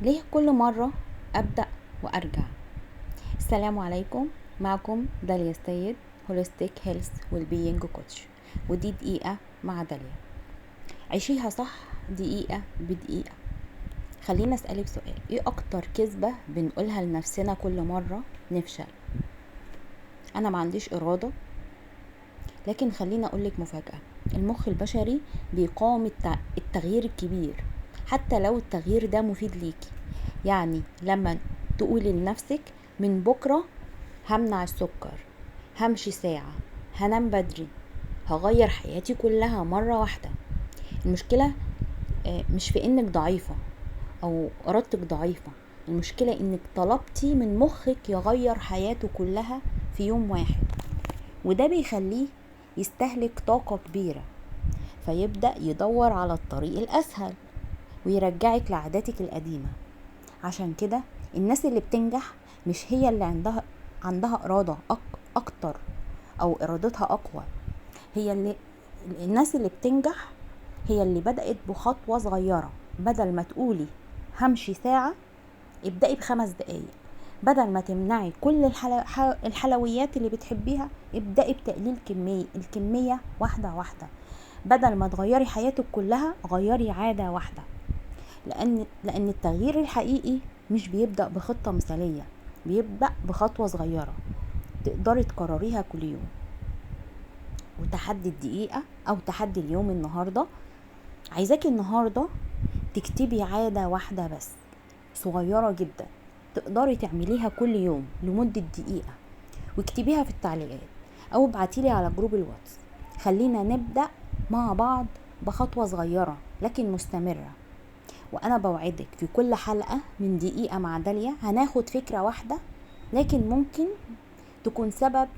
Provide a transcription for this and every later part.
ليه كل مرة أبدأ وأرجع؟ السلام عليكم، معكم داليا السيد، holistic health well-being coach، ودي دقيقة مع داليا. عيشيها صح دقيقة بدقيقة. خلينا أسألك سؤال، ايه أكتر كذبة بنقولها لنفسنا كل مرة نفشل؟ أنا ما عنديش إرادة. لكن خلينا أقولك مفاجأة، المخ البشري بيقاوم التغيير الكبير حتى لو التغيير ده مفيد ليكي. يعني لما تقولي لنفسك من بكرة همنع السكر، همشي ساعة، هنام بدري، هغير حياتي كلها مرة واحدة، المشكلة مش في انك ضعيفة او ارادتك ضعيفة، المشكلة انك طلبتي من مخك يغير حياته كلها في يوم واحد، وده بيخليه يستهلك طاقة كبيرة، فيبدأ يدور على الطريق الأسهل ويرجعك لعاداتك القديمة. عشان كده الناس اللي بتنجح مش هي اللي عندها إرادة أكتر أو إرادتها أقوى، هي اللي الناس اللي بتنجح هي اللي بدأت بخطوة صغيرة. بدل ما تقولي همشي ساعة، ابدأي ب5 دقايق. بدل ما تمنعي كل الحلويات اللي بتحبيها، ابدأي بتقليل الكمية واحدة واحدة. بدل ما تغيري حياتك كلها، غيري عادة واحدة. لأن التغيير الحقيقي مش بيبدأ بخطة مثالية، بيبدأ بخطوة صغيرة تقدري تكرريها كل يوم. وتحدي الدقيقة أو تحدي اليوم النهاردة، عايزاكي النهاردة تكتبي عادة واحدة بس صغيرة جدا تقدري تعمليها كل يوم لمدة دقيقة، واكتبيها في التعليقات أو ابعتيلي على جروب الواتس. خلينا نبدأ مع بعض بخطوة صغيرة لكن مستمرة. وأنا بوعدك في كل حلقة من دقيقة مع داليا هناخد فكرة واحدة لكن ممكن تكون سبب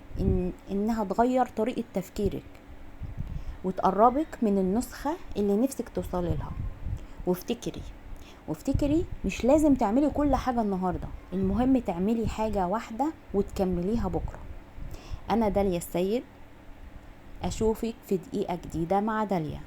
إنها تغير طريقة تفكيرك وتقربك من النسخة اللي نفسك توصلي لها. وافتكري مش لازم تعملي كل حاجة النهاردة، المهم تعملي حاجة واحدة وتكمليها بكرة. أنا داليا السيد، أشوفك في دقيقة جديدة مع داليا.